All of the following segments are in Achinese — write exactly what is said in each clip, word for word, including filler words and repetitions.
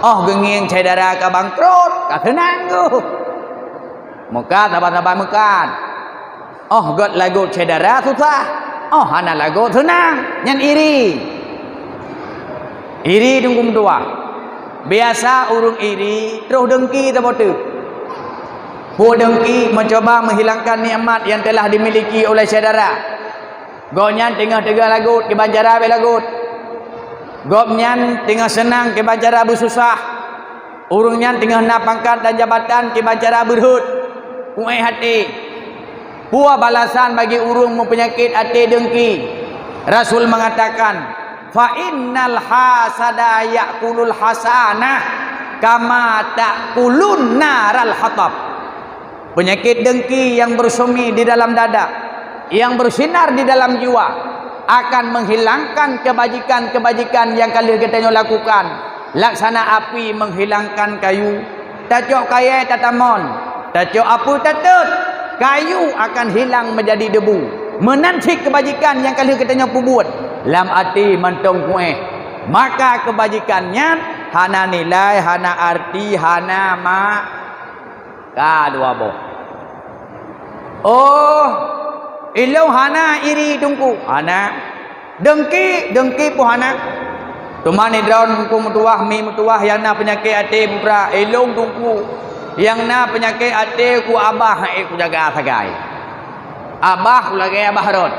Oh geungieng syedara ka bangkrot, ka seunang geuh. Meukat saban-saban meukat. Oh gét lagot syedara susah, oh hana lagot seunang. Nyan iri. Iri teungku meutuwah. Biasa ureuëng iri troh dengki saboh teuk. Peue dengki? Mencoba menghilangkan nikmat yang telah dimiliki oleh syedara. Gobnyan teungoh teuga lagot, kiban cara beu lagot. Gobnyan teungoh seunang, kiban cara beususah. Ureuëng nyan teungoh na pangkat dan jabatan, kiban cara beurhot, kuéh até. Peue balasan bagi ureuëng meupeunyakét até dengki? Rasul mengatakan, "Fa innal hasada ya'kulul hasanah kama ta'kulun naral hatab." Peunyakét dengki yang bersemi di dalam dada, yang bersinar di dalam jiwa, akan menghilangkan kebajikan-kebajikan yang ka lheueh geutanyoe lakukan, laksana api menghilangkan kayu. Tacok kayée tatamon, tacok apui tateut, kayu akan hilang menjadi debu. Meunan cit kebajikan nyang ka lheueh geutanyoe peubuet lam até mantong kuéh. Maka kebajikan nyan hana nilai, hana arti, hana ma-, ka dua boh. Oh, ilong hana iri teungku, hana. Dengki, dengki pun hana. Teuma nidroe teungku meutuwah, mi meutuwah nyang na peunyakét até putra, ilong teungku nyang na peunyakét até ku abah, eh, ku jaga sagai. Abah ku lagée abah rot.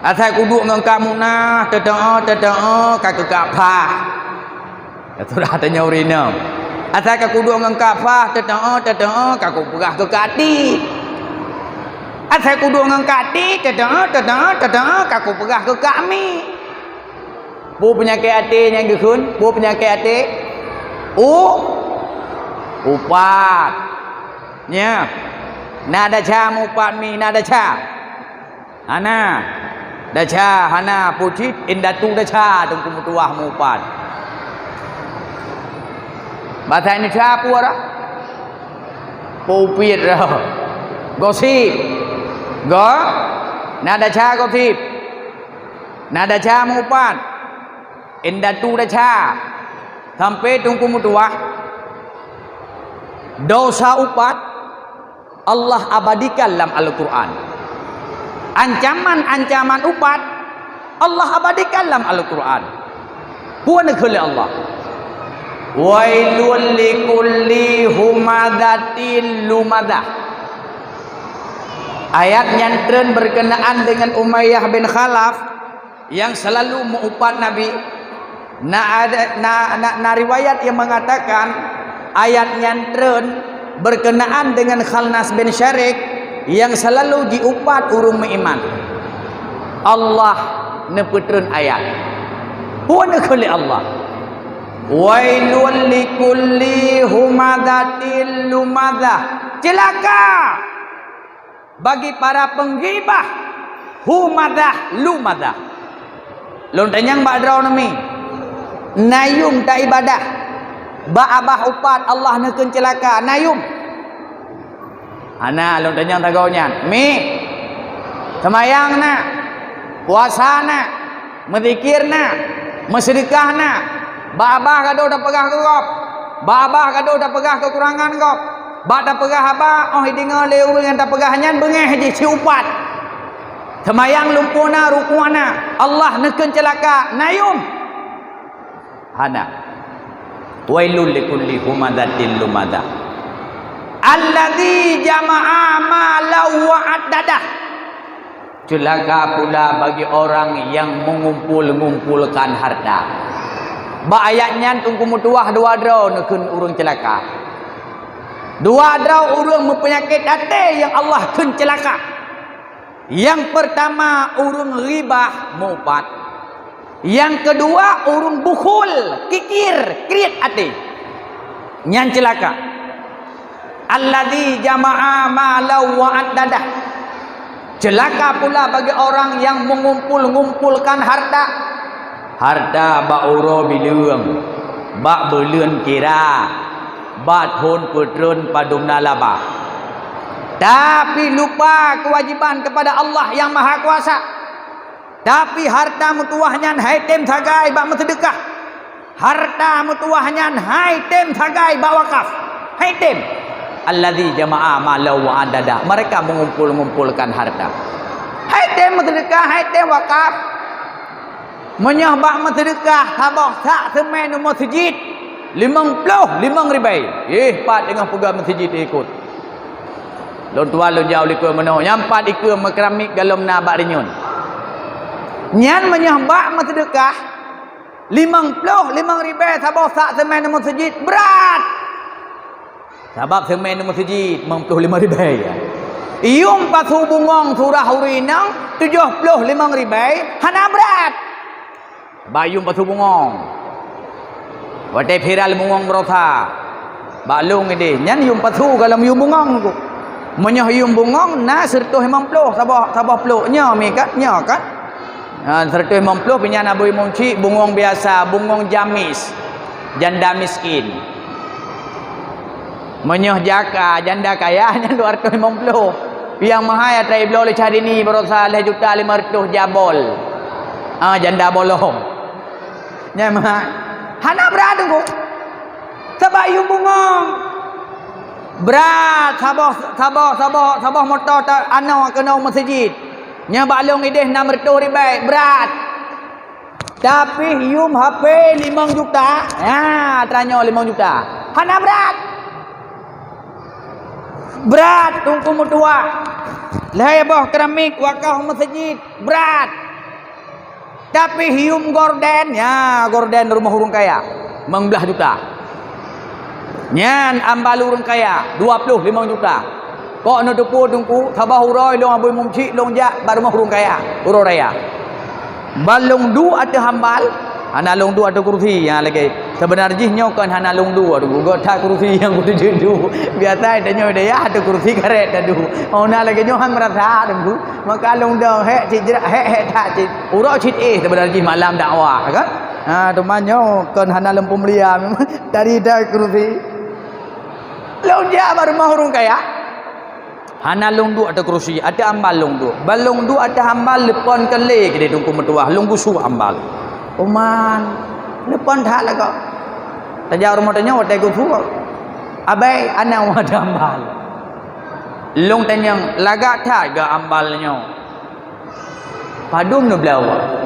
Asai kuduek ngon kak Munah, teutoe, teutoe, ka keukak pah. Ya sudah, tanyong ureuëng inong. Asai ka kuduek ngon kak pah, teutoe, teutoe, ka kupeugah keu kak ti. Asai kuduek ngon kak ti, teutoe, teutoe, teutoe, ka kupeugah keu kak mi. Peue peunyakét até nyang geukheun? Peue peunyakét até? U-, upat. Nya. Na desya meuupat mi, na desya. Hana. Desya hana, peue cit indatu desya teungku meutuwah meuupat. Basa Indonesia peue rah? Peue piet rah? Gosip. Go? Na desya gosip. Na desya meuupat. Indatu desya. Sampai teungku meutuwah. Dosa upat Allah abadikan lam Al-Qur'an. Ancaman-ancaman upat Allah abadikan lam Al-Qur'an. Peue neukheun lé Allah? "Wailul likulli humazatil lumazah." Ayat nyan treun berkenaan dengan Umayyah bin Khalaf yang selalu meuupat Nabi. Na ada, na, na, na riwayat yang mengatakan ayat nyan treun berkenaan dengan Khalnas bin Syarik yang selalu jiupat ureuëng meuiman. Allah neupeutreun ayat. Peue neukheun lé Allah? "Wailul likulli humazatil lumazah." Celaka bagi para penggibah, humazah, lumazah. Lôn tanyong bak droeneuh mi, na yum taibadah bak abah upat Allah neukheun ceulaka, na yum? Hana, lôn tanyong tagoe nyan. Mi, seumayang na, puasa na, meuzikir na, meuseudeukah na, bak abah gadôh tapeugah keu gob, bak abah gadôh tapeugah keukurangan gob, bak tapeugah haba, óh ideungoe lé ureuëng nyang tapeugah nyan beungéh jih siupat. Seumayang lumpoe na, rukuk na, Allah neukheun ceulaka, na yum? Hana. Wailul likulli humazatil lumazah. Alladzi jama'a malan wa addadah. Ceulaka pula bagi orang yang mengumpul-ngumpulkan harta. Bak ayat nyan teungku meutuwah dua droe neukheun ureuëng ceulaka. Dua droe ureuëng meupeunyakét até nyang Allah kheun ceulaka. Yang pertama ureuëng ghibah meuupat. Yang kedua ureuëng bukhul, kikir, kriet até. Nyan ceulaka. Alladzi jama'a malan wa addadah. Ceulaka pula bagi orang yang mengumpul-ngumpulkan harta. Harta bak uroe bileueng, bak buleuen kira, bak thon peutreun padum na laba. Tapi lupa kewajiban kepada Allah yang Maha Kuasa. Tapi harta meutuwah nyan hai tem sagai bak meuseudeukah. Harta meutuwah nyan hai tem sagai bak wakaf. Hai tem. Allazi jama'a malahu wa addada. Mereka mengumpul-ngumpulkan harta. Hai tem meuseudeukah, hai tem wakaf. Meunyoe bak meuseudeukah saboh sak seumén u meuseujid, limong ploh limong ribèe. Eh, pat teungoh peugah meuseujid ikot. Lôn tuan lôn jak u likot meunoe, nyang pat ikeu meukeramik galom na bak rinyun. Nyan meunyoe bak meuseudeukah, limong ploh limong ribèe saboh sak seumén u meuseujid, brat. Sabab seumén u meuseujid, limong ploh limong ribèe, ya. Yum pasu bungong surah ureueng inong, tujoh ploh limong ribèe, hana brat. Bak yum pasu bungong. Watèe viral bungong barosa. Bak lôn idéh, nyan yum pasu galom yum bungong tu. Meunyoe yum bungong, na siratoh limong ploh, saboh, saboh plôk. Nyoe mi kan, nyoe kan. Ha, siratoh limong ploh, pih nyan Abu Imum Chik, bungong biasa, bungong jamis. Janda miskin. Meunyoe jaka, janda kaya, nyan dua ratus limong ploh. Nyang meuhai atra ibloe lé Syahrini barosa lhèe juta limong ratus jabol. Ah, janda bolong. Nyan meuhai. Hana brat teungku. Sabab yum bungong. Brat, saboh, saboh, saboh, saboh moto ta-, anoe keunoe meuseujid. Nyan bak lôn idéh enam ratus ribèe, brat. Tapi yum H P limong juta. Ha, atra nyoe limong juta. Hana brat. Brat teungku meutuwah. Lhèe boh keramik wakaf meuseujid. Brat. Tapi yum gorden, ya, gorden rumoh ureueng kaya. Limong blah juta. Nyan ambal ureueng kaya, dua ploh limong juta. Kok neuteupeue teungku, saboh uroe lôn Abu Imum Chik lôn jak bak rumoh ureueng kaya, uroe raya. Ban lôn duek ateueh ambal, hana lôn duek ateueh kursi, ya lagèe. Sebenar jih nyoe kon hana lôn duek teungku, göt that kursi nyang kuduek duek. Biasa tanyoe dayah ateueh kursi karét taduek. Oh, na lagèe nyoe han meurasa teungku. Maka lôn dong hék cit jrak, hék, hék that cit. Uroe cit éh sebenar jih malam dakwah, kan? Ha, teuma nyoe kon hana lôn peumulia memang. Tari that kursi. Lôn jak bak rumoh ureueng kaya. Hana lôn duek ateueh kursi, ateueh ambal lôn duek. Ban lôn duek ateueh ambal, leupon keu lé keudéh teungku meutuwah, lôn gusok ambal. Oman, leupon that lagoe. Tajak rumoh tanyoe watèe gusok. Abai, aneuk watèe ambal. Lôn tanyong, lagak that geu ambal nyoe? Padum neubloe?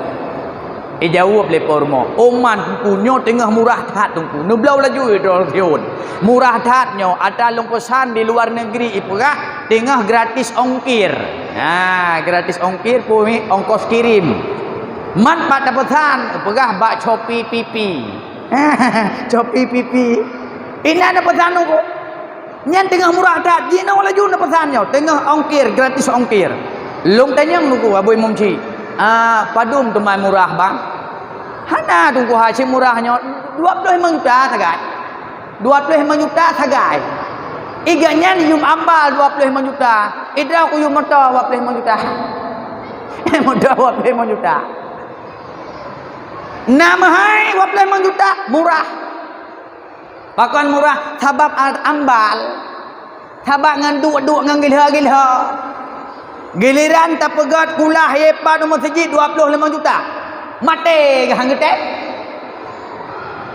Ijaweueb lé po rumoh, "Oman teungku, nyoe teungoh murah that teungku." Neubloe laju droe siôn. Murah that nyoe, atra lôn peusan di luar negeri ipeugah teungoh gratis ongkir. Ha, gratis ongkir peue mi? Ongkos kirim. Man pat tapeusan, ipeugah bak Shopee P P. Shopee P P. Inan neupeusan teungku. Nyan teungoh murah that, jinoe laju neupeusan nyoe, teungoh ongkir, gratis ongkir. Lôn tanyong teungku, Abu Imum Chik, "Ah, padum teuma murah, Bang?" "Hana teungku, hai cit murah nyoe, dua ploh limong juta sagai." "Dua ploh limong juta sagai?" "Iga nyan yum ambal dua ploh limong juta, idroe kuyum moto dua ploh limong juta." "Moto dua ploh limong juta." "Na meuhai dua ploh limong juta?" "Murah." Pakon murah? Sabab a-, ambal. Sabab ngon duek-duek ngon gilho-gilho. Giliran tapeugöt kulah ié pat u meuseujid dua ploh limong juta. Maté geuh han geutem.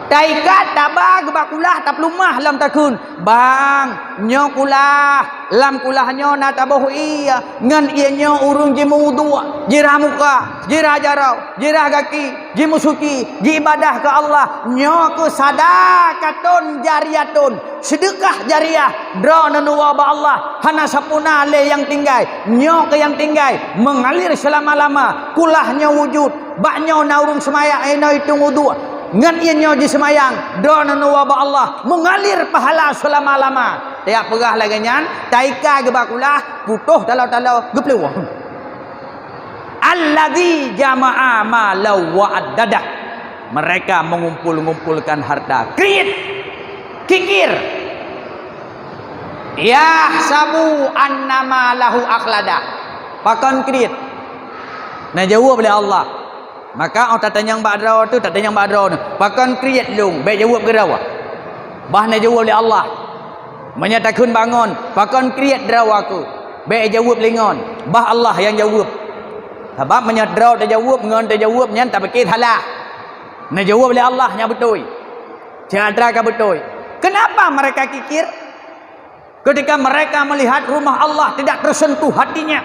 Taikat taba geuba kulah tapeuleumah lom takheun, "Bang, nyoe kulah, lam kulah nyoe na taboh ié, ngon ié nyoe ureueng jimeuwudu, jirah muka, jirah jaroe, jirah gaki, jimeusuci, jiibadah keu Allah, nyoe keuh sadaqatun jariyatun, seudeukah jariyah, droeneuh neuwoe bak Allah, hana sapeue na lé nyang tinggai, nyoe keuh nyang tinggai, meungalir seulama-lama, kulah nyoe wujud, bak nyoe na ureueng seumayang, eh, na itong uduk, ngon ié nyoe jiseumayang, droeneuh neuwoe bak Allah, meungalir pahala seulama-lama." Tajak peugah lagèe nyan, taikat geuba kulah, putôh taloe-taloe, geuplueng. Allazi jama'a malahu wa addadah. Mereka mengumpul-ngumpulkan harta. Kriet. Kikir. Yahsabu anna malahu akhladah. Pakon kriet? Neujaweueb lé Allah. Maka 'oh tatanyong bak droe teuh, tatanyong bak droe nyoe, "Pakon kriet lôn?" Bèk jaweueb keu droe. Bah neujaweueb lé Allah. Meunyoe takheun bangon, "Pakon kriet droe keuh?" Bèk jaweueb lé ngon, bah Allah nyang jaweueb. Sabab meunyoe droe tajaweueb, ngon tajaweueb, nyan tapike salah. Neujaweueb lé Allah, "Nyan beutôi. Cit atra ka beutôi." Kenapa mereka kikir? Ketika mereka melihat rumah Allah tidak tersentuh hatinya.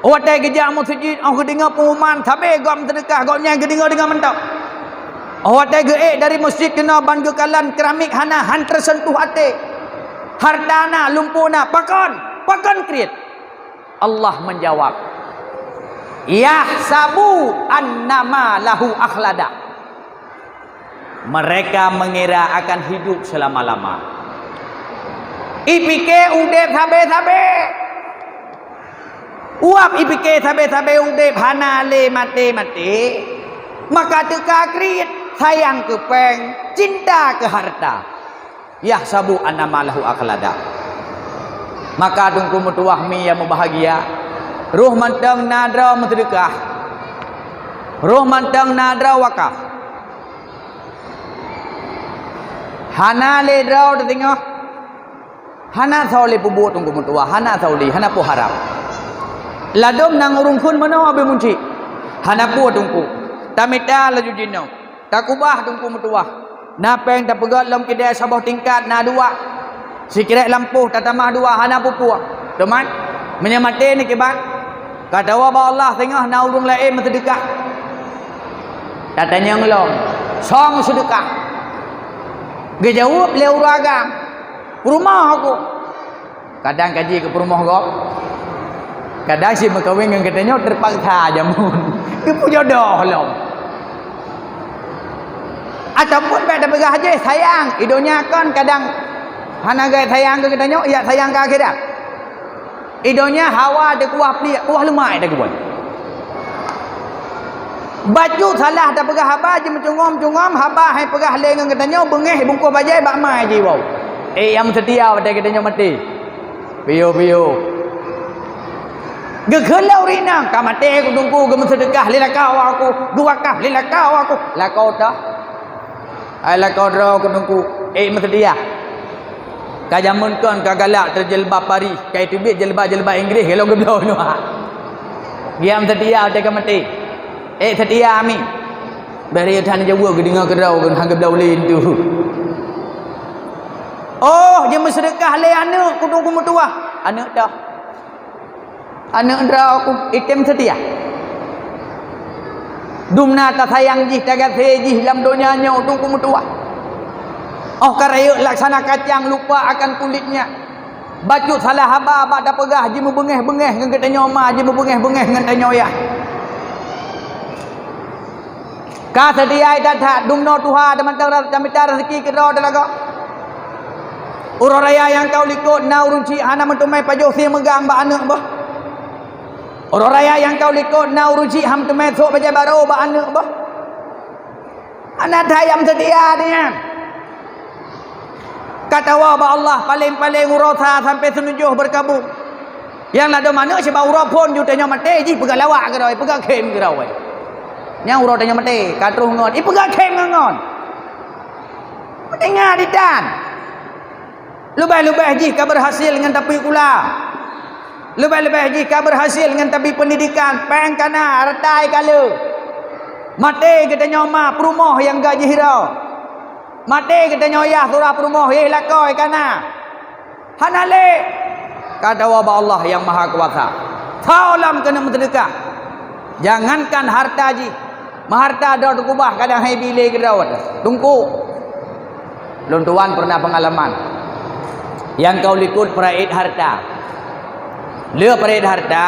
Watée geujak meuseujid, 'oh geudeungoe pengumuman, sabe gob meuseudeukah, gobnyan geudeungoe-deungoe mantong. 'Oh watée geuék dari meuseujid keunoe ban geukalon keramik hana, han tersentuh até. Harta na, lumpo na, pakon? Pakon kriet? Allah menjawab, "Yahsabu annama lahu akhlada." Mereka mengira akan hidup selama-lama. Ipike udeb sabe-sabe. Uap ipike sabe-sabe udeb, hana lé maté-maté, maka teuka kriet, sayang keu péng, cinta keu harta. Yahsabu annama lahu akhlada. Maka Teungku meutuwah mi nyang mubahgia, roh mantong na droe meuseudeukah. Roh mantong na droe wakaf. Hana lé droe teusingoh. Hana soe lé peubuet Teungku meutuwah, hana soe lé, hana peue harab. Ladôm na ureuëng kheun meunoe abéh muncik. Hana peue Teungku. Tamita laju jinoe. Takubah Teungku meutuwah. Na péng tapeugöt lom keudè saboh tingkat na dua. Sikrék lampôh tatamah dua hana peue-peue. Teuma, meunyoe maté nyoe kiban, ka tawoe bak Allah singoh na ureuëng laén meuseudeukah. Tatanyong lom, "Soe meuseudeukah?" Geujaweueb lé ureuëng agam, "Peurumoh aku." Kadang ka jih keu peurumoh gob. Kadang si meukawen ngon geutanyoe teupaksa jameun. Geupeujodoh lom. Ataupun bék tapeugah jih sayang, i donya kon kadang hana gét sayang keu geutanyoe, jak sayang keu akhirat. I donya hawa teukuah pliek, kuah leumak teukuah. Bacut salah tapeugah haba, jimeucungom-cungom, haba hai peugah lé ngon geutanyoe, beungéh bungkôh bajée bak ma jiwoe. Eh, nyang meuseutia watée geutanyoe maté. Piôh-piôh. Geukheun lé ureuëng inong, ka maté ku Teungku, geumeuseudeukah lé lakoe aku, geuwakaf lé lakoe aku. Lakoe teuh. Hai lakoe droe ku Teungku, eh, meuseutia. Ka jameun kon ka galak teujeulbab Paris, ka iteubiet jeulbab-jeulbab Inggréh, golom geubloe nyoe. Giam seutia watée ka maté. Eh, seutia ami. Bari that neujaweueb geudeungoe keudroe, geuh han geubloe ulée tu. Oh, jimeuseudeukah lé aneuëk ku Teungku meutuwah. Aneuëk teuh. Aneuëk droe ku item seutia. Dumna tasayang jih, tagaséh jih lam donya nyoe Teungku meutuwah. Oh ka rayeuk laksana kacang lupa akan kulitnya. Bacut salah haba bak tapeugah jimeubeungéh-beungéh ngon geutanyoe ma, jimeubeungéh-beungéh ngon tanyoe yah. Ka seutia that-that, dumnoe tuha teumantong tamita raseuki keudroe teulaga. Uroe raya nyang ka u likot na ureuëng chik hana meuteumé pajoh sie meugang bak aneuëk boh. Uroe raya nyang ka u likot na ureuëng chik hana meuteumé sôk bajée barô bak aneuëk boh. Hana that nyang seutia nyan. Ka tawoe bak Allah paleng-paleng uroe sa sampoe seunujoh beurkabung. Nyang ladôm aneuëk sibak uroe phon ju tanyoe maté jih peugah lawak keudroe, peugah khém keudroe. Nyang uroe tanyoe maté ka troh ngon, ipeugah khém ngon-ngon. Meudinga ditan. Leubeh-leubeh jih ka beurhasil ngon tapi kula. Leubeh-leubeh jih ka beurhasil ngon tapi peundidikan, péng kana, rata i ka le. Maté geutanyoe ma peurumoh nyang gajih ira. Maté geutanyoe yah surah peurumoh, yeh lakoe kana. Hana lé. Ka dawa bak Allah Nyang Mahakuasa. Tho lom keuneuk meuseudeukah. Jangankan harta jih, meuharta droe teukubah kadang hai bi lé keudroe. Teungku, lôn tuan pernah pengalaman. Nyang ka u likot peurayek harta. Le peurayek harta,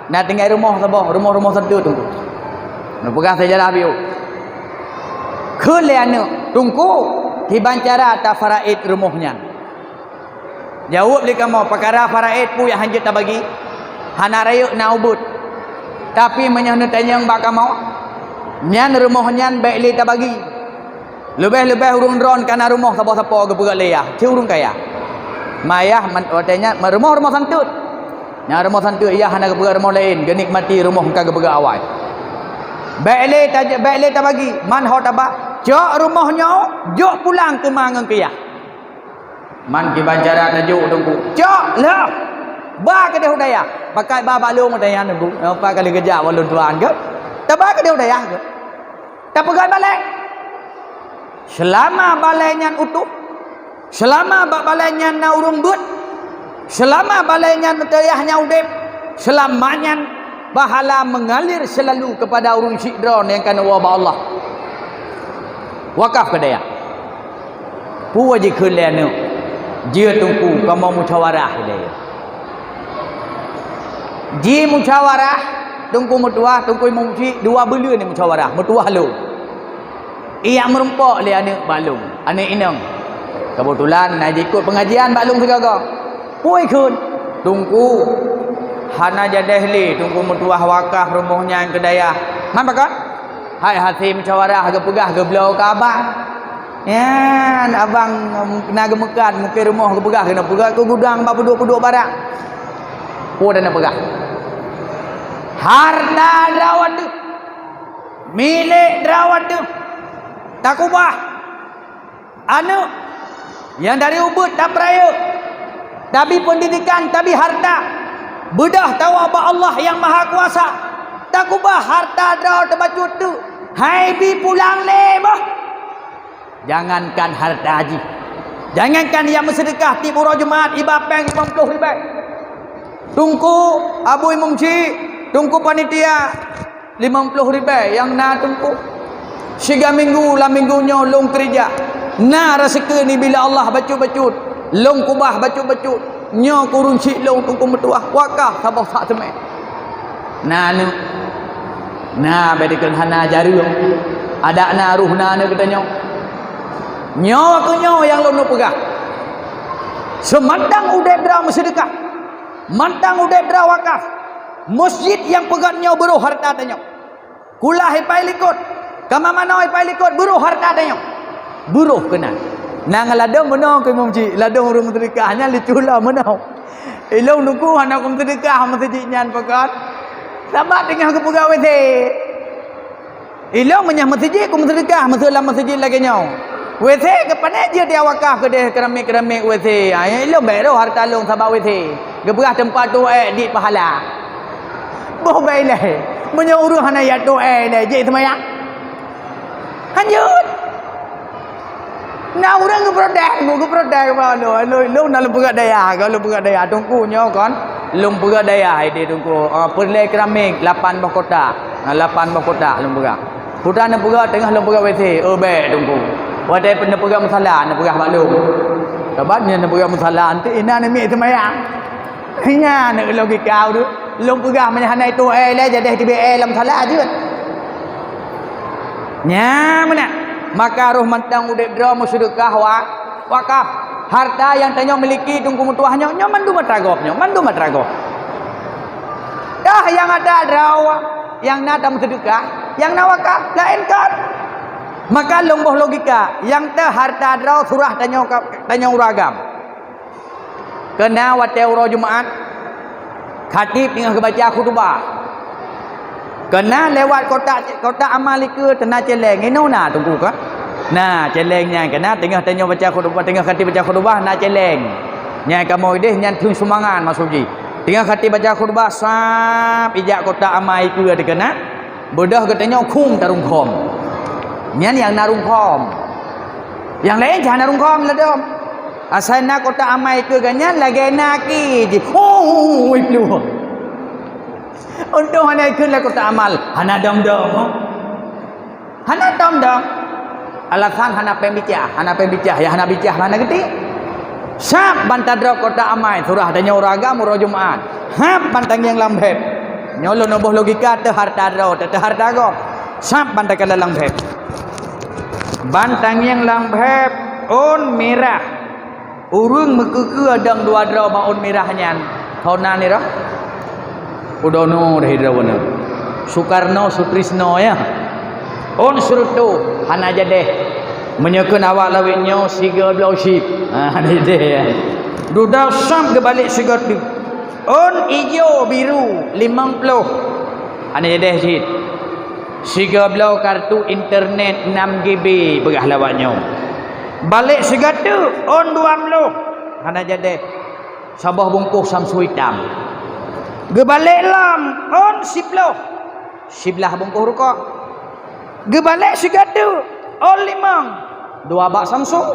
na tinggai rumoh saboh, rumoh-rumoh santeu Teungku. Neupeugah seujarah biôh. Kheun lé aneuëk, "Teungku, kiban cara tapeurayek rumoh nyan?" Jaweueb lé kamoe, peukara peurayek peue nyang hanjeuet tabagi? Hana rayeuk na ubeuet. Tapi meunyoe neutanyong bak kamoe, nyan rumoh nyan bék lé tabagi. Leubeh-leubeh ureuëng droen kana rumoh saboh sapo geupeugah lé yah, si ureuëng kaya. Ma yah man-, watée nyan rumoh-rumoh santeuet. Nyang rumoh santeuet yah hana geupeugah rumoh laén, geunikmati rumoh ka geupeugah awai. Bék lé taj-, bék lé tabagi, man ho taba, cok rumoh nyoe, jok pulang keu ma ngon keu yah. Man kiban cara tajok Teungku. Cok lah. Ba keudeh u dayah. Pakai ba bak lôn u dayah Teungku. Apa kali geujak bak lôn tuan ke? Taba keudeh u dayah ke? Tapeugöt balée. Seulama balée nyan utuh, seulama bak balée nyan na ureuëng beuet, seulama balée nyan meuteuiah nyang udeb, seulama nyan pahala mengalir selalu kepada ureuëng syik droe nyang ka neuwoe bak Allah. Wakaf keu dayah. Peue jikheun lé aneuëk? Jeuet teungku, kamoe musyawarah ilée. Jimusyawarah, teungku meutuah, teungku imum chik, dua buleuen jimusyawarah, meutuah lôn. Ijak meurumpok lé aneuëk bak lôn, aneuëk inong. Keubeutulan na jikot peungajian bak lôn sigoe-goe. Peue jikheun? Teungku, hana jadeh lé teungku meutuah wakaf rumoh nyan keu dayah. Man pakon? Hai hase musyawarah geupeugah geubloe keu abang. Nyan abang na geumeukat mungken rumoh geupeugah keunoe peugah keu gudang bak peuduek-peuduek barang. Peue dan peugah? Harta droe ateueh, milék droe ateueh, takubah. Aneuëk nyang dari ubeuet tapeurayeuk, tabi peundidikan, tabi harta, beudôh tawoe bak Allah Nyang Mahakuasa, takubah harta droe teubacut teuk, hai bi pulang lé boh. Jangankan harta jih, jangankan nyang meuseudeukah tieb uroe Jumat iba péng limong ploh ribée. Teungku, abu imum chik, teungku panitia, limong ploh ribée nyang na teungku. Siga minggu lam minggu nyoe lôn keurija. Na raseuki nibila Allah bacut-bacut. Lôn kubah bacut-bacut. Nyoe keu ureuëng syik lôn teungku meutuah. Wakaf saboh sak teumé. Na aneuëk. Na bék dikeue hana jareueng. Adak na roh na aneuëk geutanyoe. Nyoe keuh nyoe nyang lôn peugah. Seumantang udeb droe meuseudeukah. Mantang udeb droe wakaf. Meuseujid nyang peugöt nyoe beurôh hareuta tanyoe. Kulah ipai likot, kama manoe ipai likot beurôh hareuta tanyoe. Beurôh keunan. Na ngon ladôm meunoe keu imum chik, ladôm ureuëng meuseudeukah nyan lé cula meunoe. Ilôn teungku hana kumeuseudeukah meuseujid nyan pakon. Sabab teungoh geupeugah WC. Ilôn meunyoe meuseujid kumeuseudeukah, meuseu lam meuseujid lagée nyoe. WC keupané jeuet di wakaf keudeh keramik-keramik WC. Ha, ilôn bék rôh hareuta lôn sabab WC. Geupeugah teumpat tuek ék dit pahala. Boh bék ilée. Meunyoe ureuëng hana jak tuek ék ilée, jeuet seumayang. Hanjeuet. Na ureuëng geuprotes, geuprotes keu lôn, lôn, lôn na lôn peugah dayah, ka lôn peugah dayah. Teungku nyoe kon, lôn peugah dayah ideh teungku. Ah, peureulée keramik lapan boh kotak. Ah, lapan boh kotak lôn peugah. Putra neupeugah teungoh lôn peugah WC, oh bék teungku. Watée neupeugah musala, neupeugah bak lôn. Sabab nyan neupeugah musala, nanti inan neumiet seumayang. Nyan logika ureuëng. Lôn peugah meunyoe hana itu ék lé, jadeh teubiet ék lam musala jeuet. Nyan meunan. Maka roh mantong udeb droe meuseudeukah wa-, wakaf. Harta nyang tanyoe miliki teungku meutuah nyoe, nyoe mandum atra gob nyoe, mandum atra gob. Dah nyang atra droe nyang na tameuseudeukah, nyang na wakaf, laén kon. Maka lôn boh logika, nyang teuh harta droe surah tanyoe ka, tanyoe ureuëng agam. Keuna watée uroe Jumat, khatib teungoh geubaca khutubah. Keuna lewat kotak, kotak amal ikeue teuna céléng. Inoe na teungku ka? Na céléng nyan keuna teungoh tanyoe baca khutubah, teungoh khatib baca khutubah na céléng. Nyan kamoe ideh nyan theun sumbangan maksud jih. Teungoh khatib baca khutubah sab ijak kotak amal ikeue teukeuna. Beudôh geutanyoe khum tarungkhom. Nyan nyang na rungkhom. Nyang laén cah na rungkhom ladôm. Asai na kotak amal keu gobnyan lagée na aki jih. Hui pluh. Untông hana ikheun lé kotak amal, hana dong-dong. Hana dong-dong. Alasan hana péng bicah, hana péng bicah, ya hana bicah hana geuti. Sab ban tadrob kotak amai, surah tanyoe ureuëng agam uroe Jumat. Hab ban tangieng lam bheb. Nyoe lôn boh logika teuh harta droe, teuh harta gob. Sab ban takalon lam bheb. Ban tangieng lam bheb ôn mirah. Ureuëng meukeue-keue dong dua droe bak ôn mirah nyan. Hona nirah. Udono deh droe beuna. Sukarno, Sutrisno ya. Ôn seureutôh hana jadeh. Meunyoe kheun awak lawét nyoe sigoe bloe cit. Ha, hana jadeh ya. Dudoe sab geubalek sigoe teuk. Ôn ijo biru limong ploh. Hana jadeh cit. Sigoe bloe kartu internet enam GB peugah lawét nyoe. Balek sigoe teuk ôn dua ploh. Hana jadeh. Saboh bungkôh samsu itam. Geubalek lom ôn siploh. Siblah bungkôh rukok. Geubalek sigateuk, ôn limong, dua bak Samsung.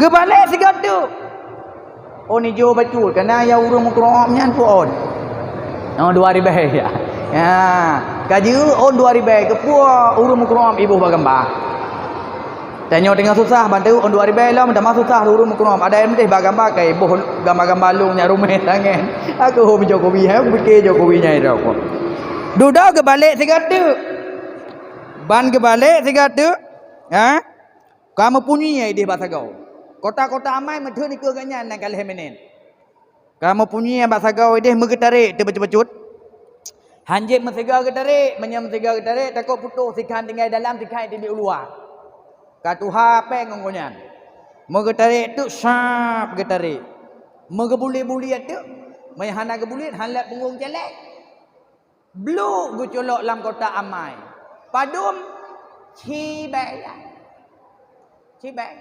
Geubalek sigateuk, ôn ijo bacut, kana ya ureuëng meukeureuëng nyan pun ôn. Oh, dua ribèe ya. Ya, ka jeuet ôn dua ribèe, keupeue ureuëng meukeureuëng iboh bak gamba. Tanyoe teungoh susah, bantu ôn dua ribèe lom, tamah susah ureuëng meukeureuëng. Ada yang meutéh bak gamba, kai boh gamba-gamba lôn nyak rumah tangan. Aku hom Jokowi, hai, pikir Jokowi nyai dah. Dudoe geubalek sigateuk. Ban geubalek sigateuk, ha? Ka meupunyi idéh bak sagoe. Kota-kota amai meutheun dikeue gobnyan nyang ka lhèe minèt. Ka meupunyi bak sagoe idéh meugeutarek teuh bacut-bacut. Hanjeuet meusigoe geutarek, meunyoe meusigoe geutarek takot putôh, sikhan tinggai dalam, sikhan teubiet u luwa. Ka tuha péng ngon gobnyan. Meugeutarek teuk sab geutarek. Meugeubulet-bulet teuk, meunyoe hana geubulet, hana lé punggong célék. Bluek geuculok lam kota amai. Padum? Cibèe. Cibèe.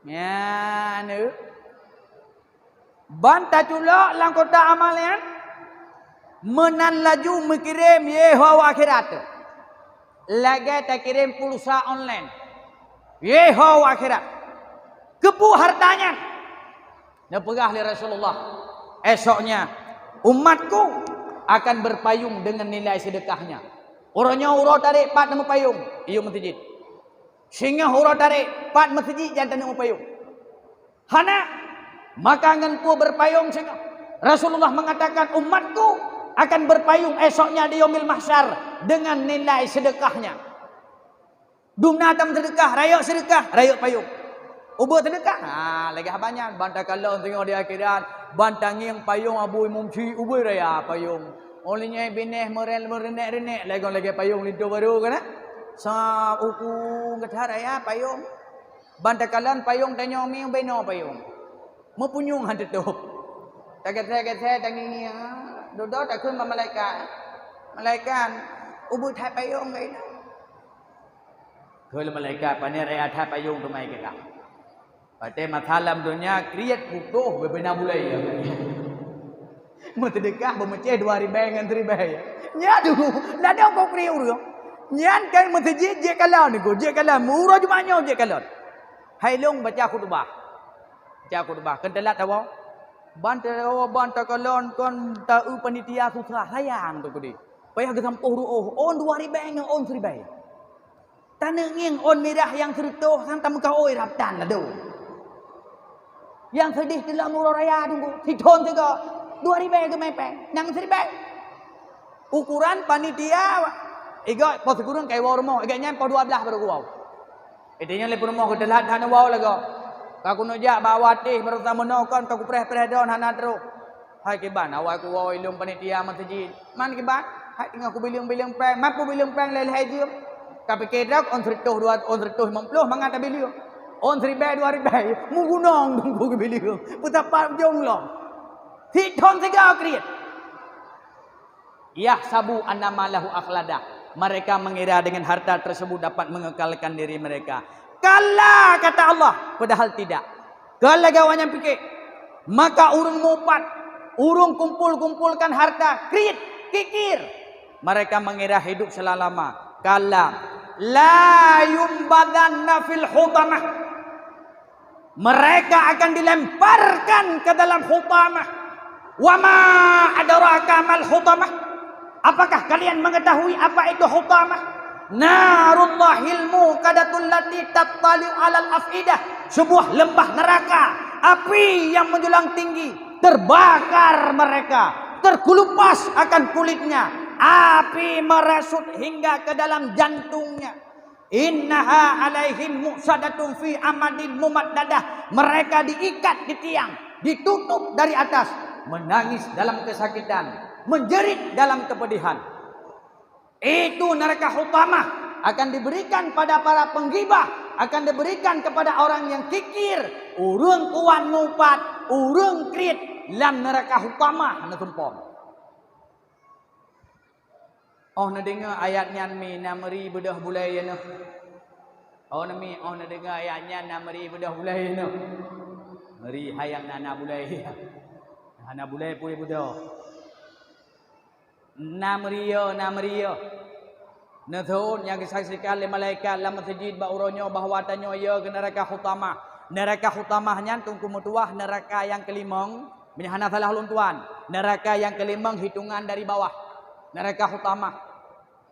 Nyan, eh. Ban taculok lam kota amai nyan, meunan laju meukirém yé ho akhirat. Lagèe takirém pulsa online. Yé ho akhirat. Keupeue harta nyan? Neupeugah lé Rasulullah, "Esoknya umatku akan berpayung dengan nilai sedekahnya." Uroe nyoe uroe tarek pat neumupayung, iyue meuseujid. Singoh uroe tarek pat meuseujid nyang taneuk mupayung. Hana, maka ngon peue berpayung singoh. Rasulullah mengatakan, "Umatku akan berpayung esoknya di Yaumil Mahsyar dengan nilai sedekahnya." Dumna tam seudeukah, rayeuk seudeukah, rayeuk payong. Ubeut seudeukah, ha, lagèe haba nyan, ban takalon singoh di akhirat, ban tangieng payong Abu Imum Syik, ubeut raya payong. Óh lheueh nyan binéh meurén-, meureunék-reunék, lagèe-lagèe payong linto barô kan, eh? Sa uku geuthat raya payong. Ban takalon payong tanyoe mi ubé noe payong. Meupunyueng han teutôp. Tageusé-geusé tangieng, dudoe takheun bak malaikat. Malaikat, ubeut that payong keu inong. Kheun lé malaikat, "Pane raya that payong teuma keu kah." Watèe masa lam donya kriet putôh beubena bulèe. Meuseudeukah beumeucéh dua ribèe ngon siribèe. Nyan dulu, ladôm keu kriet ureueng. Nyan kan meuseujid jeuet kalon niko, jeuet kalon. Uroe Jumat nyoe jeuet kalon. Hai lôn baca khutubah. Baca khutubah. Kheun teulat tawoe. Ban tawoe, ban takalon kon ta-eu panitia susah sayang tu keudéh. Payah geusampôh ruôh, ôn dua ribèe ngon ôn siribèe. Taneuk ngieng ôn mirah nyang seureutôh sang tameukaôi rab tan ladôm. Nyang seudeh teulom uroe raya teungku, sithon sigoe, dua ribèe geumè péng, nyang siribèe. Ukoran panitia, igoe poh sikureueng ka iwoe rumoh, igoe nyan poh dua blaih barô geuwoe. Itanyoe lé peurumoh geuteulat hana woe lagoe. Ka keuneuk jak bak watèe baroesa meunoe kon ka kupreh-preh droen hana trôh. Hai kiban, awai kuwoe ilôn panitia meuseujid. Man kiban, hai teungoh kubileueng-bileueng péng, man kubileueng péng lhèe-lhèe jeuem. Ka pike droe ôn seureutôh dua, ôn seureutôh limong ploh mangat tabileueng. Ôn siribèe dua ribèe, meugunong teungku kubileueng. Peusapat ujong lom. Sithon sigoe kriet. Yahsabu anna malahu akhladah. Mereka mengira dengan harta tersebut dapat mengekalkan diri mereka. Kalla, kata Allah, padahal tidak. Kalla, gawat nyang pike. Maka ureueng mupat, ureueng kumpul-kumpulkan harta, kriet, kikir. Mereka mengira hidup selama-lama. Kalla, la yumbadanna fil hutamah. Mereka akan dilemparkan ke dalam hutamah. Wa ma adraka mal hutamah. Apakah kalian mengetahui apa itu hutamah? Narullahil muqadatul lati tattali'u alal afidah. Sebuah lembah neraka, api yang menjulang tinggi, terbakar mereka, terkelupas akan kulitnya, api merasut hingga ke dalam jantungnya. Innaha alaihim mu'sadatun fi amadin mumaddadah. Mereka diikat di tiang, ditutup dari atas, menangis dalam kesakitan, menjerit dalam kepedihan. Itu neraka hutamah akan diberikan pada para penggibah, akan diberikan kepada orang yang kikir, ureueng kuat mupat, ureueng kriet lam neraka hutamah na tumpom. Óh neudeungoe ayat nyan mi na meuri beudôh bulèe ya neuh. Óh neumi, óh neudeungoe ayat nyan na meuri beudôh bulèe ya neuh. Meuri hai nyang na, na bulèe. Hana bulèe pui beudôh. Na meuri yo, na meuri yo. Neuseuôt nyang geusaksikan lé malaikat lam meuseujid bak uroe nyoe bahwa tanyoe yo keu neuraka Hutamah. Neuraka Hutamah nyan Teungku meutuwah neuraka nyang keulimong, meunyoe hana salah ulôn tuan. Neuraka nyang keulimong hitongan dari bawah. Neuraka Hutamah.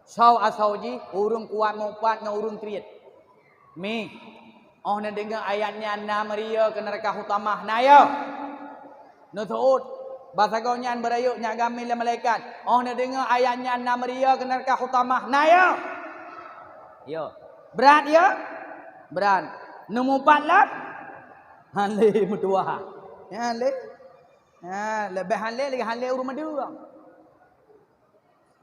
Soe asoe jih, ureuëng kuat meupat ngon ureuëng kriet. Mi, óh neudeungoe ayat nyan na meuriyeu keu neuraka Hutamah, na yo? Neuseuôt, basa gob nyan beurayeuk nyak gamin lé malaikat. Óh neudeungoe ayat nyan na meuriyeu keu neuraka Hutamah, na yo? Yo. Brat yo? Brat. Neumupat lom? Hán lé meutuwah. Hán lé? Ha, leubeh hán lé lagée hán lé ureuëng meudeueng.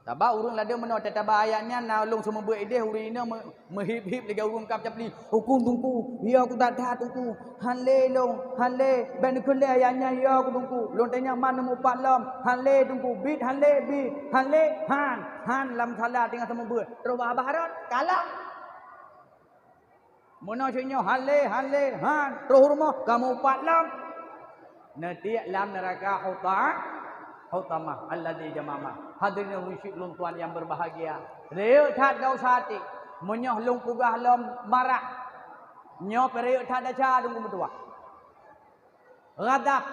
Sabab ureuëng ladôm meunoe teutabah ayat nyan na lôn seumeubeuet idéh ureuëng inong meu-, meuhib-hib lagée ureuëng kab capli. Hukôm Teungku, ya aku that-that Teungku. Hán lé lôn, hán lé, bék neukheun lé ayat nyan ya aku Teungku. Lôn tanyong man neumupat lom. Hán lé Teungku, bit hán lé, bit hán lé, hán, hán lam sala teungoh seumeubeuet. Teurubah baharot, kalak. Meunoe sinyoe hán lé, hán lé, hán, troh rumoh kamoe upat lom. Neutiek lam neuraka Huta-, Hutamah, alladzi jamamah. Hadirin ulôn syik lôn tuan nyang berbahagia. Rayeuk that gausa até. Meunyoe lôn peugah lom marah. Nyoe pih rayeuk that desya Teungku meutuwah. Ghadab.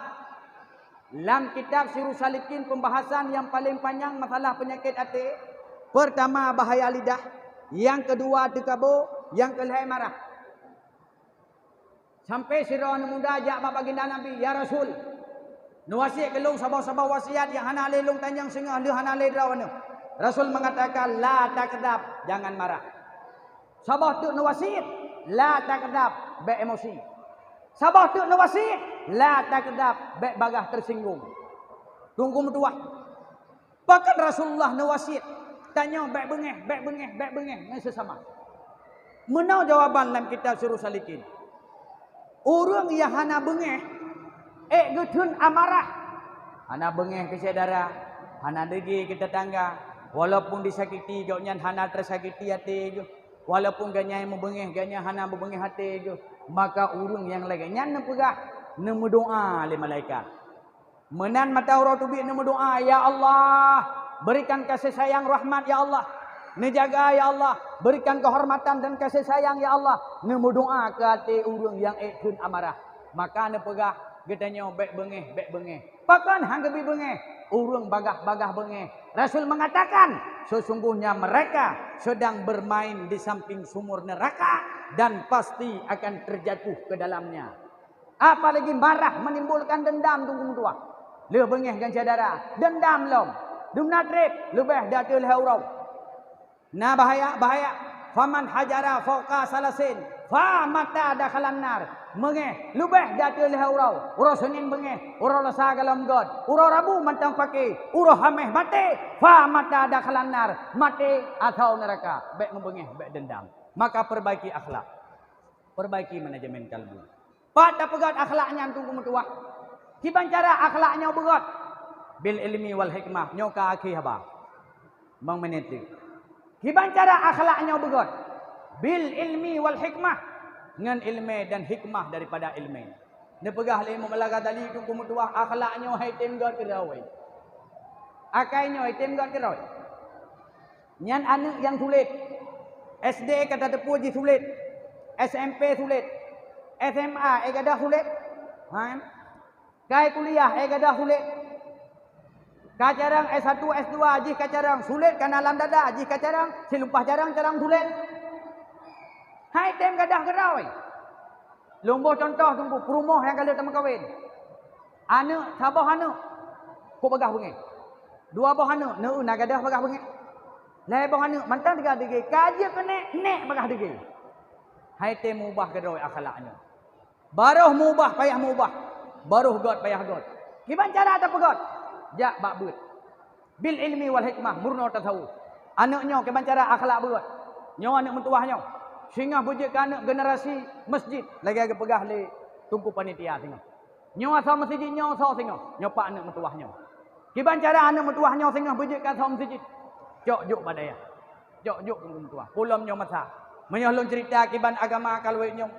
Lam kitab Sirus Salikin pembahasan yang paling panjang masalah penyakit até. Pertama bahaya lidah, yang kedua teukabô, yang keulhée marah. Sampai sidroe aneuk muda jak bak baginda Nabi, "Ya Rasul, neuwasiet keu lôn saboh-saboh wasiat nyang hana lé lôn tanyong singoh lheueh hana lé droeneuh." Rasul mengatakan, "La taghdab, jangan marah." Saboh teuk neuwasiet, la taghdab, bék emosi. Saboh teuk neuwasiet, la taghdab, bék bagaih tersinggung. Teungku meutuwah. Pakon Rasulullah neuwasiet tanyoe bék beungéh, bék beungéh, bék beungéh ngon sesama? Meunoe jawaban lam kitab Sirus Salikin. Ureuëng nyang hana beungéh, ék geutheun amarah. Hana beungéh keu syedara, hana deungki keu teutangga, walaupun disakiti, gobnyan hana teusakiti até geuh. Walaupun gobnyan meubeungéh, gobnyan hana meubeungéh até geuh. Maka ureuëng nyang lagée nyan neupeugah, neumeudoá lé malaikat. Meunan mata uroe teubiet neumeudoá, "Ya Allah, berikan kasih sayang rahmat, ya Allah. Neujaga, ya Allah. Berikan kehormatan dan kasih sayang, ya Allah." Neumeudoá keu até ureuëng nyang ék theun amarah. Maka neupeugah, "Geutanyoe bék beungéh, bék beungéh." Pakon hán geubri beungéh? Ureuëng bagaih-bagaih beungéh. Rasul mengatakan, "Sesungguhnya mereka sedang bermain di samping sumur neraka dan pasti akan terjatuh ke dalamnya." Apalagi marah menimbulkan dendam, Teungku meutuwah. Lheueh beungéh ngon syedara, dendam lom. Dumna treb, leubeh di ateueh lhée uroe. Na bahaya, bahaya. "Faman hajara fauqa salasin, fa mata dakhalan nar." Beungéh, leubeh di ateueh lhée uroe. Uroe Senin beungéh, uroe Selasa golom göt, uroe Rabu mantong paké, uroe Haméh maté, fa mata dakhalan nar, maté atau neuraka. Bék meubeungéh, bék dendam. Maka perbaiki akhlak. Perbaiki manajemen kalbu. Pat tapeugét akhlak nyan, Teungku meutuwah? Kiban cara akhlak nyoe beugét? Bil ilmi wal hikmah. Nyoe ka akhé haba. Mang menit teuk. Kiban cara akhlak nyoe beugét? Bil ilmi wal hikmah. Ngon ileumé dan hikmah daripada ileumé. Neupeugah lé Imam Al-Ghazali, Teungku meutuwah, akhlak nyoe hai tem gét keudroe. Akai nyoe hai tem gét keudroe. Nyan aneuk nyang sulet. S D ka tateupeue jih sulet. S M P sulet. S M A ék gadôh sulet. Ha? Kai kuliah ék gadôh sulet. Ka carông S satu, S dua jih ka carông. Sulet ka na lam dada jih ka carông. Silumpah carông, carông sulet. Hai tem gadôh keudroe. Lôn boh cuntoh Teungku, peurumoh nyang ka lheueh tameukawen. Aneuk, saboh aneuk, kok bagaih beungéh. Dua boh aneuk, neu na gadôh bagaih beungéh. Lhée boh aneuk, mantong teuga deugée, ka jeuet keu nék, nék bagaih deugée. Hai tem ubah keudroe akhlak nyoe. Baroh mubah payah mubah, baroh gét payah gét. Kiban cara tapeugét? Jak bak beuet. Bil ilmi wal hikmah, meurunoe tasawuf. Aneuk nyoe kiban cara akhlak beugét. Nyoe aneuk meutuwah nyoe. Singoh beujeuet keu aneuk generasi masjid, lagée geupeugah lé Teungku panitia singoh. Nyoe asoe meuseujid nyoe soe singoh. Nyoe pat aneuk meutuwah nyoe. Kiban cara aneuk meutuwah nyoe singoh beujeuet keu asoe meuseujid. Cok jok bak dayah. Jok, jok, Teungku meutuwah. Peue lom nyoe masa. Meunyoe lôn ceurita kiban agama ka luwéh nyoe,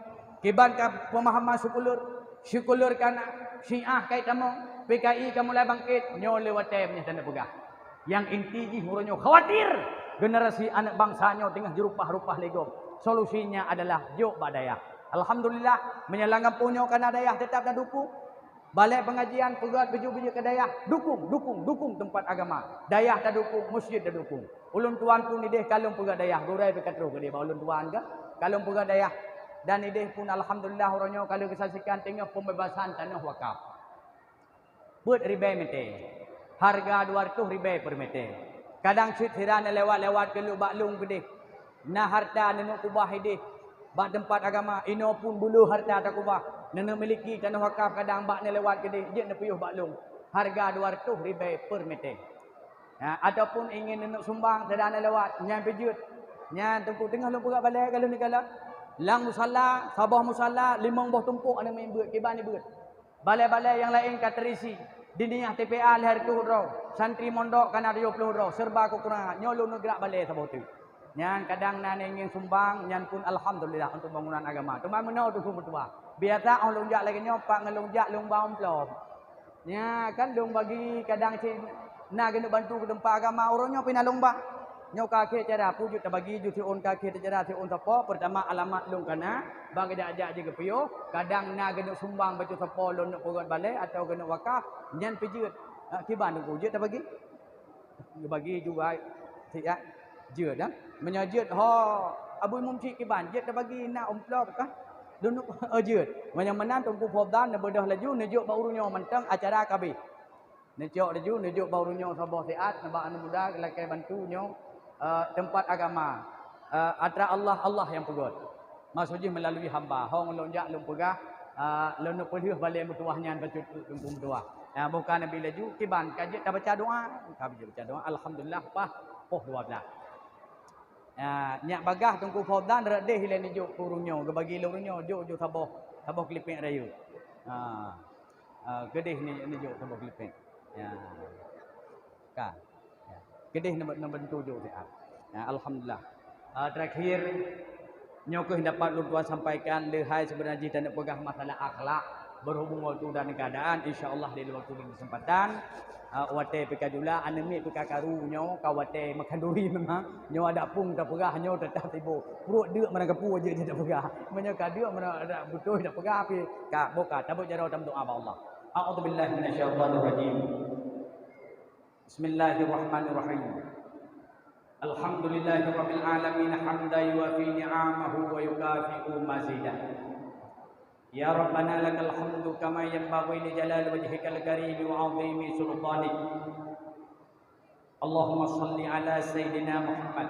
kiban ka peumahaman sekuler, sekuler ka na, Syiah ka jitamong, P K I ka mulai bangkét, nyoe lé watée meunyoe taneuk peugah. Nyang inti jih uroe nyoe khawatir. Generasi aneuk bansa nyoe teungoh jirupah-rupah lé gob. Solusinya adalah jok bak dayah. Alhamdulillah, meunyoe lam gampông nyoe kana dayah teutap na dukung. Balai pengajian peugöt beujeuet-beujeuet keu dayah, dukung, dukung, dukung teumpat agama. Dayah tadukung, meuseujid tadukung. Ulôn tuan pun ideh ka lôn peugöt dayah, gurèe pih ka troh keudeh bak ulôn tuan ka. Ka lôn peugöt dayah. Dan ideh pun alhamdulillah uroe nyoe ka lheueh geusaksikan teungoh pembebasan tanoh wakaf. Peuet ribèe mètè. Harga dua reutôh ribèe per mètè. Kadang cit sira neulewat-lewat keu lôn bak lôn keudeh. Na harta neuneuk kubah ideh bak teumpat agama, inoe pun beuleuh harta takubah. Neuneuk miliki tanoh wakaf kadang bak neulewat keudeh, jeuet neupiôh bak lôn. Harga dua reutôh ribèe per mètè. Ha, ataupun ingin neuneuk sumbang sira neulewat, nyan pih jeuet. Nyan teungku teungoh lôn peugah balèe ka lôn nikeue. Lam musala, saboh musala, limong boh tumpok aneuk miet beuet, kiban jibeuet. Balèe-balèe nyang laén ka teurisi. Diniyah T P A lhèe reutôh droe, santri mondok kana tujoh ploh droe, serba keukurangan. Nyoe lôn neugrak balèe saboh teuk. Nyan kadang na nyang ingin sumbang, nyan pun alhamdulillah untuk bangunan agama. Teuma meunoe teungku meutuah. Biasa 'oh lôn jak lagèe nyoe, pat ngon lôn jak lôn ba amplop. Nya kan lôn bagi kadang cit na keuneuk bantu keu teumpat agama, uroe nyoe pih na lôn ba. Nyoe ka akhé acara, peue jeuet tabagi ju siôn ka akhé acara siôn sapo, peurtama alamat lôn kana, ban geujak-jak jih geupiôh, kadang na keuneuk sumbang bacut sapo lôn neuk peugöt balèe atawa keuneuk wakaf, nyan pih jeuet. Ha, kiban teungku, jeuet tabagi? Geubagi juga siat jeuet, ha? Meunyoe jeuet ho Abu Imum cit kiban, jeuet tabagi na amplop kah? Lôn neuk, oh, jeuet. Meunyoe meunan teungku Fadlan neubeudôh laju, neujok bak ureueng nyoe mantong acara ka abéh. Neucok laju, neujok bak ureueng nyoe saboh siat, neubak aneuk muda lakèe bantu nyoe, eh, teumpat agama. Eh, atra Allah, Allah nyang peugöt. Maksud jih meulalu hamba. Ho ngon lôn jak lôn peugah, eh, lôn neuk peulheueh balèe meutuah nyan bacut teungku meutuah. Eh, boh ka neubi laju, kiban ka jeuet tabaca doa. Ka jeuet baca doa, alhamdulillah, paih poh dua blah. Ah, nyak bagaih teungku Fadlan rot deh ilèe neujok keu ureueng nyoe, geubagi lé ureueng nyoe, jok ju saboh, saboh klipek rayeuk. Ah, ah, keudeh ni, neujok saboh klipek. Ya. Ka. Ya. Keudeh neubeu-, neubeuntu jok siat. Ya, alhamdulillah. Ah, terakhir, nyoe keuh dapat lôn tuan sampaikan, leuhai seubeuna jih taneuk peugah masalah akhlak, berhubung waktu dan keadaan, insya Allah di waktu dan kesempatan, ah, watèe pih ka jula, aneuk miet pih ka karu nyoe, ka watèe makhanduri memang. Nyoe adak phôn tapeugah, nyoe teutap tiboh. Pruet deuk meunan keupeue jeuet tapeugah. Meunyoe ka deuk meunan adak beutôi tapeugah pih, ka boh ka tabeuet jaroe tameudoa bak Allah. A'udzubillahi minasyaitonirrajim. Bismillahirrahmanirrahim. Alhamdulillahirabbil alamin, hamdan yuwafi ni'amahu wa yukafi'u mazidah. Ya Rabbana lakal hamdu kama yanbaghi li jalali wajhikal karimi wa 'azimi sultanik. Allahumma shalli ala sayyidina Muhammad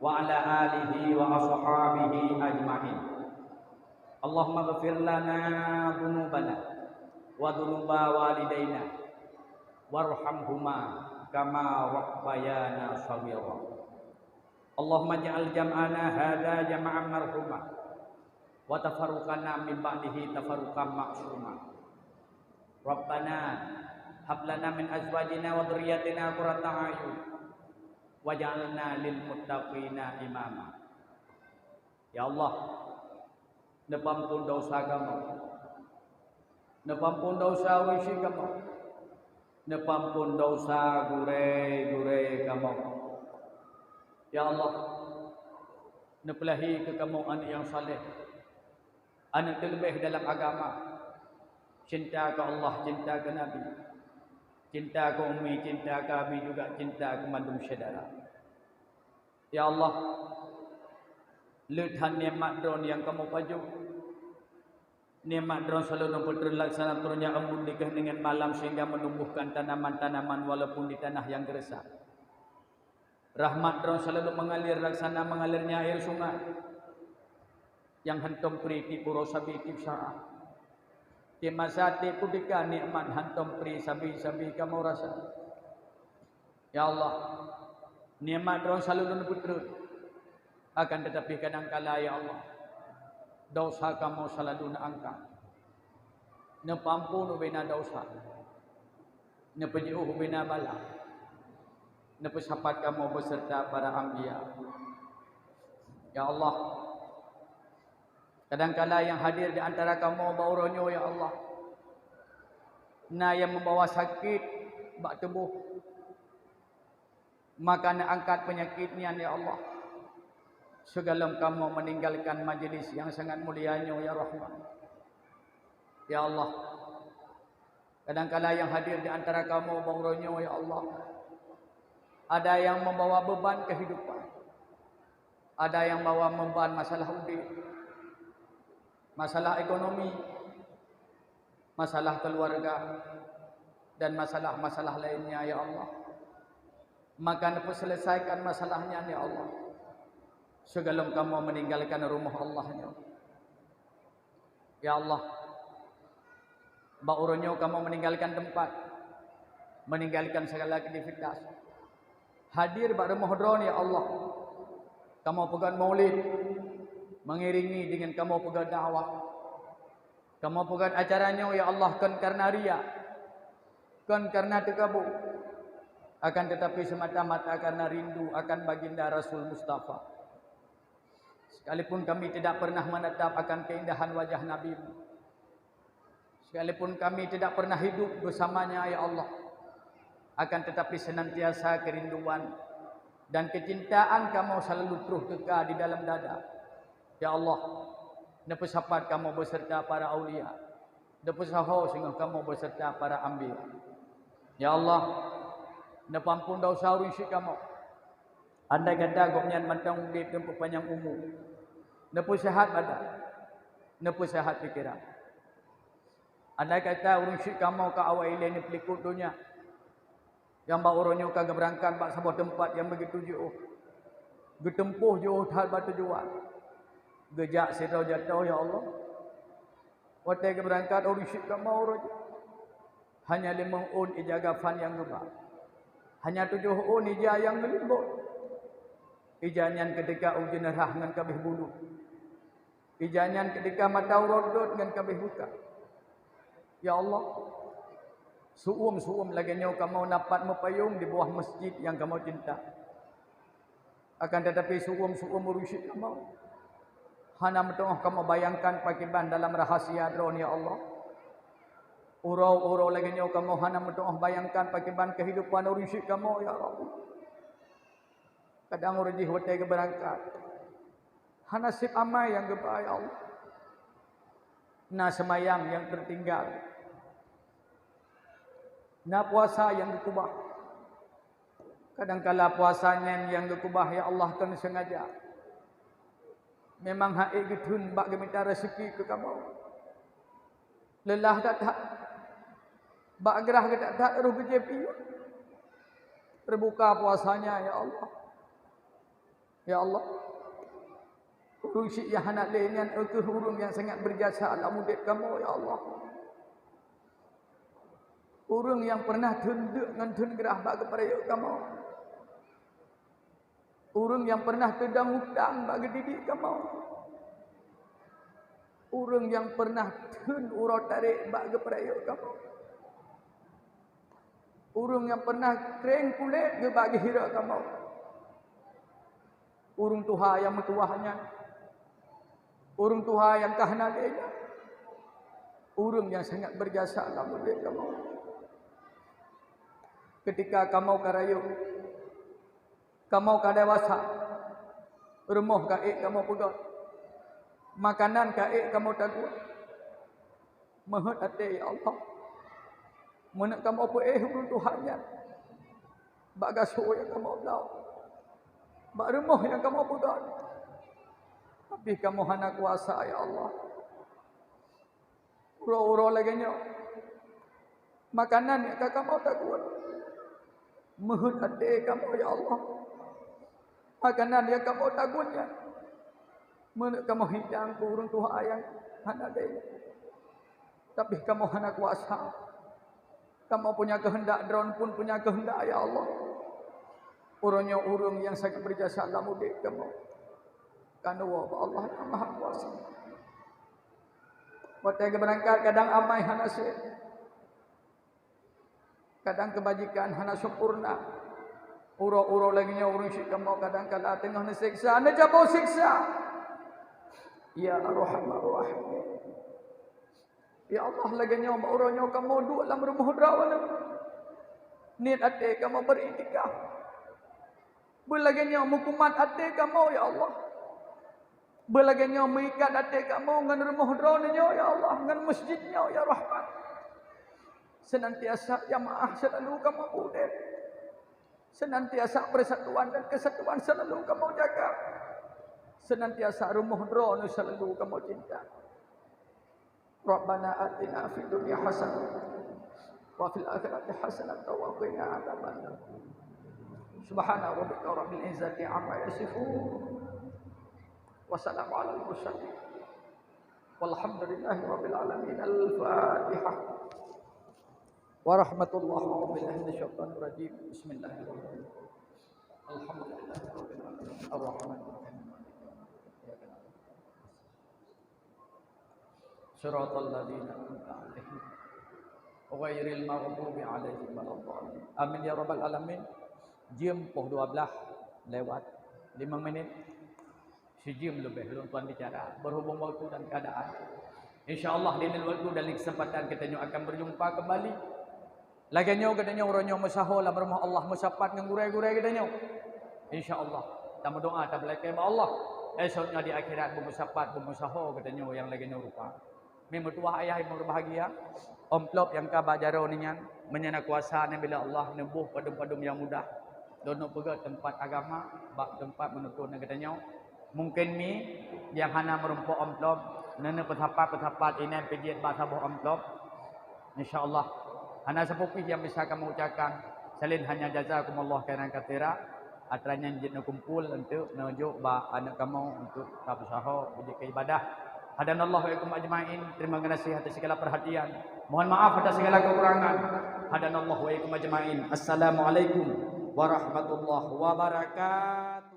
wa ala alihi wa ashabihi ajma'in. Allahumma ighfir lana dzunubana wa dzunuba walidaina warhamhuma kama rabbayana shaghira. Allahumma ij'al jam'ana hadza jam'an marhuma wa tafarruqana min ba'dihi tafarruqan ma'suma. Rabbana hab lana min azwajina wa dzurriyyatina qurrata a'yun waj'alna lil muttaqina imama. Ya Allah, neupeuampôn desya kamoe. Neupeuampôn desya ureueng syik kamoe. Neupeuampôn desya gurèe-gurèe kamoe. Ya Allah, neupeulahé keu kamoe aneuk nyang saleh, aneuk teuleubèh dalam agama, cinta keu Allah, cinta keu Nabi, cinta keu ummi, cinta keu abi, juga cinta keu mandum syedara. Ya Allah, le that nikmat Droe nyang kamoe pajoh. Nikmat Droe selalu neupeutrön laksana turunnya embun di keuheunengan malam sehingga menumbuhkan tanaman-tanaman walaupun di tanah yang geureusak. Rahmat Droe selalu mengalir laksana mengalirnya air sungai nyang hántom pri tiep uroe sabe tiep saát. Tiep masa tiep kutika nikmat hántom pri sabe-sabe kamoe rasa. Ya Allah, nikmat Droe selalu neupeutrön. Akan tetapi kadangkala, ya Allah, desya kamoe selalu neuangkat. Neupeuampôn ubena desya. Neupeujiôh ubena bala. Neupeusapat kamoe beserta para anbiya. Ya Allah, kadangkala nyang hadir di antara kamoe bak uroe nyoe, ya Allah, na nyang meubawa sakét bak tuboh. Maka neuangkat peunyakét nyan, ya Allah, sigohlom kamoe meuninggalkan majlis nyang sangat mulia nyoe, ya Rahman. Ya Allah, kadangkala nyang hadir di antara kamoe bak uroe nyoe, ya Allah, ada nyang membawa beban kehidupan, ada nyang bawa beban masalah udép, masalah ekonomi, masalah keluarga, dan masalah-masalah lainnya, ya Allah. Maka neupeuselesaikan masalah nyan, ya Allah, sigohlom kamoe meuninggalkan rumoh Allah nyoe. Ya Allah, bak uroe nyoe kamoe meuninggalkan teumpat, meuninggalkan segala aktivitas, hadir bak rumoh Droeneuh, ya Allah. Kamoe peugöt maulid, mengiringi dengan kamoe peugöt dakwah. Kamoe peugöt acara nyoe, ya Allah, kon kareuna riya, kon kareuna teukabu, akan teutapi seumata-mata kareuna rindu akan Baginda Rasul Mustafa. Sekalipun kami tidak pernah menatap akan keindahan wajah Nabi, sekalipun kami tidak pernah hidup bersamanya, ya Allah, akan teutapi senantiasa kerinduan dan kecintaan kamoe selalu troh teuka di dalam dada. Ya Allah, neupeusapat kamoe beserta para aulia, neupeusaho singoh kamoe beserta para anbiya. Ya Allah, neupeuampon desya ureuëng syik kamoe. Andai kata gobnyan mantong udép dan peupanyang umu, neupeusehat badan, neupeusehat pikeran. Andai kata ureuëng syik kamoe ka awai ilée neupeulikot donya, nyang bak uroe nyoe ka geubeurangkat bak saboh teumpat nyang beugitu jiôh, geuteumpoh jiôh that bak tujuan, geujak sidroe jatoh, ya Allah. Watée geubeurangkat ureuëng syik kamoe uroe nyoe, hanya limong ôn ija gafan nyang geuba, hanya tujoh ôn ija nyang geulimbot. Ija nyan keudika u jeuneuhrah ngon kabeh bulu. Ija nyan keudika mata uroe dot ngon kabeh buta. Ya Allah, seuuem-seuuem lagée nyoe kamoe na pat meupayong di bawah masjid nyang kamoe cinta. Akan teutapi seuuem-seuuem ureuëng syik kamoe hana meuteungoh kamoe bayangkan pakriban dalam rahasia Droeneuh, ya Allah. Uroe-uroe lagée nyoe kamoe hana meuteungoh bayangkan pakriban keuhidupan ureuëng syik kamoe, ya Rabbi. Kadang uroe jih watée geubeurangkat, hana sép amai nyang geuba, ya Allah. Na seumayang nyang teutinggai, na puasa nyang geukeubah. Kadangkala puasa nyan nyang geukeubah, ya Allah, kon sengaja. Memang han ék geutheun bak geumita raseuki keu kamoe. Leulah that-that, bak grah geutat-that roh geujieb ié. Teubuka puasa nyan, ya Allah. Ya Allah, ureuëng syik nyang hana lé nyan kheueh ureuëng nyang sangat beujasa lam udeb kamoe, ya Allah. Ureuëng nyang peureunah theun deuk ngon theun grah bak geupeurayeuk kamoe. Ureuëng nyang peureunah teudong utang bak geudidik kamoe. Ureuëng nyang peureunah theun uroe tarek bak geupeurayeuk kamoe. Ureuëng nyang peureunah kreng kulét geuh bak geuhirok kamoe. Ureuëng tuha nyang meutuwah nyan, ureuëng tuha nyang ka hana lé nyan, ureuëng nyang sangat beujasa lam udeb kamoe. Keutika kamoe ka rayeuk, kamoe ka dewasa, rumoh ka ék kamoe peugöt, makanan ka ék kamoe tagun. Meuheuet até, ya Allah, meuneuk kamoe peuéh ureuëng tuha nyan bak gasoe nyang kamoe bloe, bak rumoh nyang kamoe peugöt, tapi kamoe hana kuasa, ya Allah. Uroe-uroe lagée nyoe, makanan nyang ka kamoe tagun, meuheuet até kamoe, ya Allah. Makanan nyang kamoe tagun nyan, meuneuk kamoe hidang keu ureuëng tuha nyang hana dée, tapi kamoe hana kuasa. Kamoe punya keuheundak, droe pun punya keuheundak, ya Allah. Uroe nyoe ureuëng nyang sangat beujasa lam udeb kamoe, ka neuwoe bak Allah Nyang Mahakuasa. Watée geubeurangkat, kadang amai hana sép, kadang keubajikan hana sempurna. Uroe-uroe lagée nyoe ureuëng syik kamoe kadang kala teungoh neuseksa, neujaboh seksa. Ya Arhamar Rahimin. Ya Allah, lagée nyoe bak uroe nyoe kamoe duek lam rumoh Droeneuh. Niet até kamoe beuriktikaf. Beulagée nyoe meukumat até kamoe, ya Allah. Beulagée nyoe meuikat até kamoe ngon rumoh Droeneuh nyoe, ya Allah, ngon masjid nyoe, ya Rahman. Seunantiasa jamaah seulalu kamoe udeb. Seunantiasa persatuan dan kesatuan seulalu kamoe jaga. Seunantiasa rumoh Droeneuh seulalu kamoe cinta. Rabbana atina fid dunya hasanah wa fil akhirati hasanah wa qina adzabannar. Subhana rabbika rabbil izzati amma yasifun. Wa salamun alal mursalin. Walhamdulillahi rabbil alamin. Al-Fatihah. Wa rahmatullah. A'udzu billahi minasyaitonir rajim. Bismillahirrahmanirrahim. Alhamdulillahi rabbil alamin. Arrahmanirrahim. Siratal ladzina an'amta 'alaihim ghairil maghdubi 'alaihim waladdallin. Amin ya rabbal alamin. Jeuem poh dua belas lewat lima menit. Sijeuem leubeh lôn tuan bicara, berhubung waktu dan keadaan. Insya Allah, di lain waktu dan lain kesempatan kita nyoe akan berjumpa kembali. Lagée nyoe geutanyoe uroe nyoe meusaho lam rumoh Allah, meusapat ngon gurée-gurée geutanyoe. Insya Allah, tameudoa tabeulakée bak Allah. Esok nyoe di akhirat beumeusapat, beumeusaho geutanyoe nyang lagée nyoe rupa. Meutuwah ayah ibu berbahagia, amplop nyang ka bak jaroe nyan, meunyoe na kuasa nibila Allah neuboh padum-padum nyang mudah. Lôn peugét teumpat agama, bak teumpat meununtut nyan geutanyoe. Mungken mi nyang hana meurumpok amplop, neuneuk peusapat-peusapat inai peujiet bak saboh amplop. Insya Allah, hana sapeue pih nyang bisa kamoe ucapkan, selain hanya jazakumullah khairan katsira. Atra nyan jeuet neukumpul untuk neujok bak aneuk kamoe untuk tapeusaho beujeuet keu ibadah. Hadanallahu wa iyyakum ajmain. Terima kasih atas segala perhatian. Mohon maaf atas segala kekurangan. Hadanallahu wa iyyakum ajmain. Assalamualaikum warahmatullahi wabarakatuh.